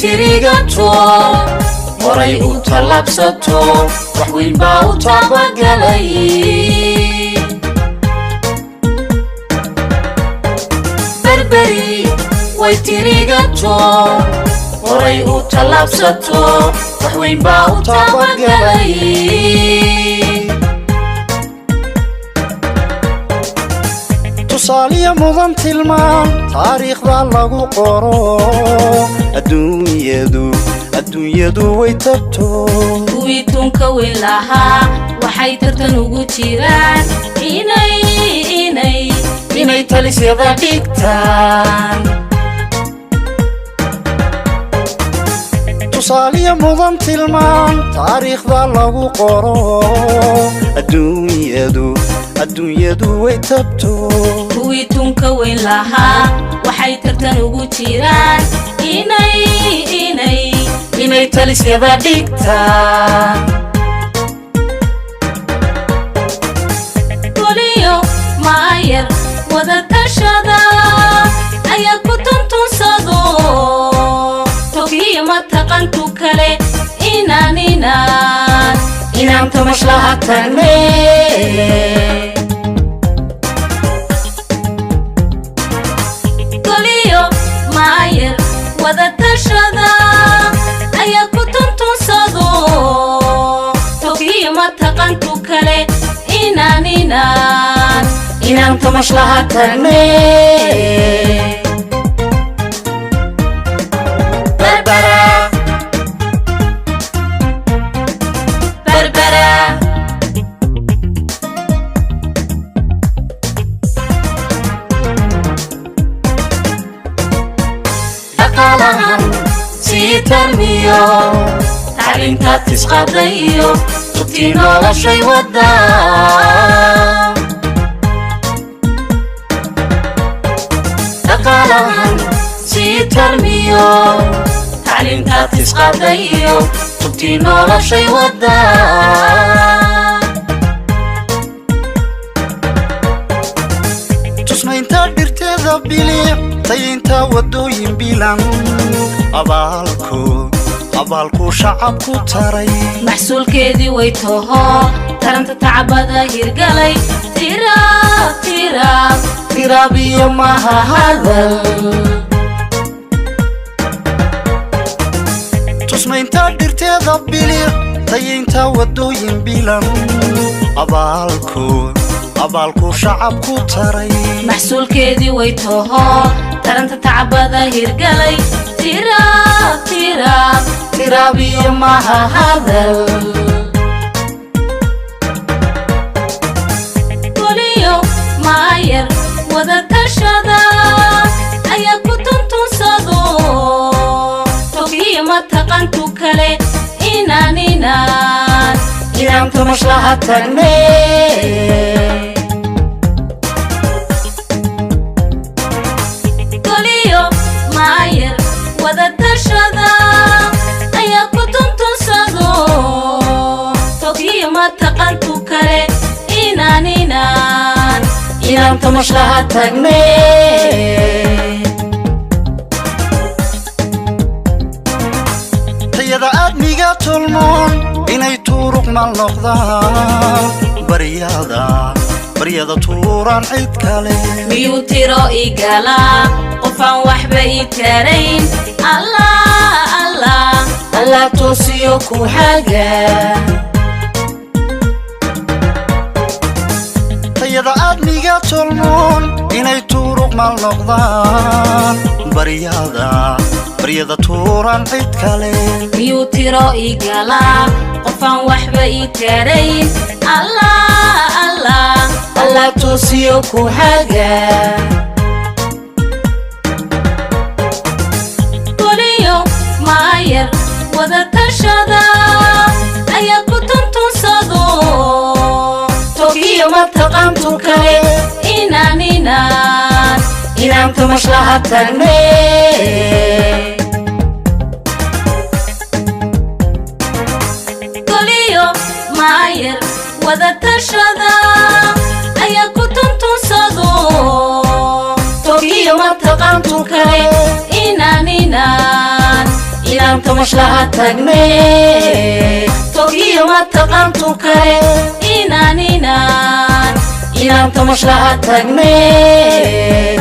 Tirigato, horay u tallaabsato, wax weyn baa u taabagalay. Berberi way tirigato, horay u tallaabsato, wax weyn baa u taabagalay. Tusaaliya mudan tilmaan taariikhda lagu qoro, adduunyadu adduunyadu way tabto. Kuwii tunka weyn lahaa waxay tartan ugu jiraan inay inay talisyada dhigtaan. Tusaaliya mudan tilmaan taariikhda lagu qoro, adduunyadu adduunyadu way tabto. Kuwii tunka weyn lahaa waxay tartan ugu jiraan inay inay talisyada dhigtaan. Goliyo maayar wada tashada ayaa ku tuntunsado, tokiyo mataqantu kale inaan inaan inaan tamashlaha tagne. Goliyo maayar wada tashada ayaa ku tuntunsado, tokiyo mataqantu kale inaan inaan inaan tamashlaha tagne. Berbera, Berbera. Dhaqaalahan sii tarmiyo, tacliinta tisqaaday iyo tubtii noloshay wadaa. Dhaqaalahan sii tarmiyo, tacliinta tisqaaday iyo tubtii noloshay wadaa. Tusmaynta dhirteeda bilic, tayinta waddooyin bilan, abaalku abaalku shacabku taray. Maxsuulkeedii way taho taranta tacbada hirgalay, tiraab tiraab Tiraabiyo maha hadal. Tusmaynta dhirteeda bilic, tayinta waddooyin bilan, abaalku abaalku shacabku taray. Maxsuulkeedii way taho taranta tacbada hirgalay, tiraab tiraab Tiraabiyo maha hadal. Goliyo maayar wada tashada ayaa ku tuntunsado, tokiyo mataqantu kale inaan inaan inaan tamashlaha tagne. Goliyo maayar wada tashada ayaa ku tuntunsado, tokiyo mataqantu kale inaan inaan inaan tamashlaha tagne. Tayada aadmiga tolmoon inay tuuruq mal noqdaan, baryada baryada tuuraan cid kale. Miyuu tiro igalaa qofaan waxba ii tarayn? Allah Allah Allah toosiyo ku xaga. Tayada aadmiga tolmoon inay tuuruq mal noqdaan, baryada baryada tuuraan cid kale. Miyuu tiro igalaa qofaan waxba ii tarayn? Allah Allah Allah toosiyo ku xaga. Goliyo maayar wada tashada ayaa ku tuntunsado, Tokiyo mataqantu kale inaan inaan inaan tamashlaha tagne. Goliyo maayar wada tashada ayaa ku tuntunsado, Tokiyo mataqantu kale inaan inaan Inaan tamashlaha tagnay, togiyo mataqaantu kale. Inaan Inaan tamashlaha tagnay.